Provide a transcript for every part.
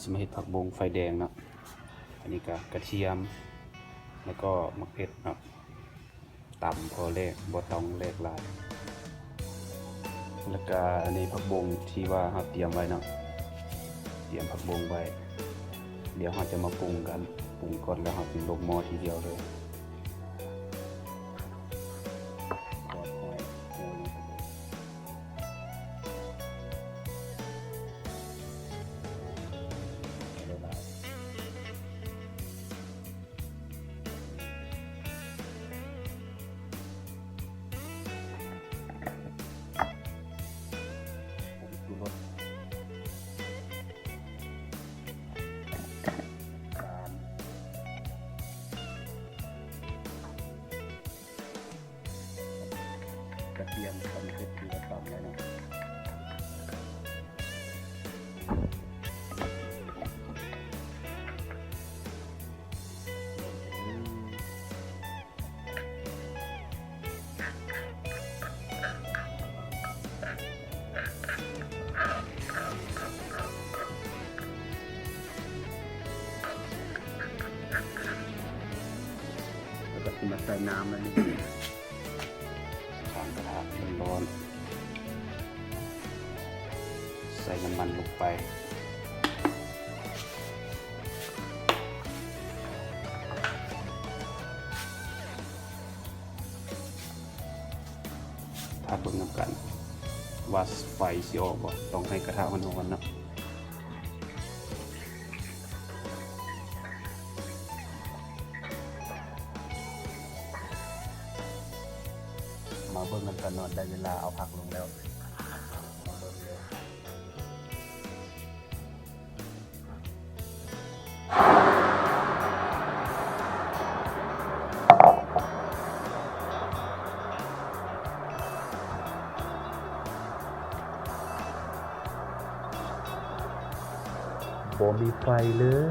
ຊິມາເຮັດຜັກບົ້ງໄຟແດງເນາະ. ອັນນີ້ກະກະທຽມ ແລ້ວກໍໝາກເຜັດເນາະ. ຕຳພໍແຫຼກ ບໍ່ຕ້ອງແຫຼກຫຼາຍ. ແລ້ວກະອັນນີ້ຜັກບົ້ງທີ່ວ່າເຮົາຕຽມໄວ້ເນາະ, ຕຽມຜັກບົ້ງໄວ້. ດຽວເຮົາຈະມາປຸງກັນ, ປຸງກ່ອນແລ້ວເຮົາຈຶ່ງລົງໝໍ້ທີດຽວເລີຍ. ກະທຽມ ຕຳເຜັດ ຫຼືວ່າຕຳໄດ້ເນາະ. ແລ້ວກໍຊິມາໃສ່ນ້ຳແລ້ວນີ້ ຂ້າງກະທະຮ້ອນໆ ໃສ່ນ້ຳມັນລົງໄປ. ຖ້າເບິ່ງນຳກັນວ່າໄຟຊິອອກບໍ່, ຕ້ອງໃຫ້ກະທະຮ້ອນໆເນາະ. ມາເບິ່ງນຳກັນເນາະ, ໄດ້ເວລາເອົາຜັກລົງແລ້ວ. ມາເບິ່ງເດີ. ບໍ່ມີໄຟເລີຍ.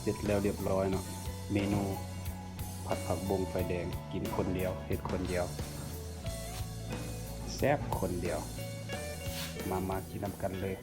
ເສັດແລ້ວລຽບຮ້ອຍເນາະ ເມນູຜັດຜັກບົ້ງໄຟແດງ ກິນຄົນດຽວ ເຮັດຄົນດຽວ ແຊບຄົນດຽວ. ມາ ມາກິນນຳກັນເລີຍ.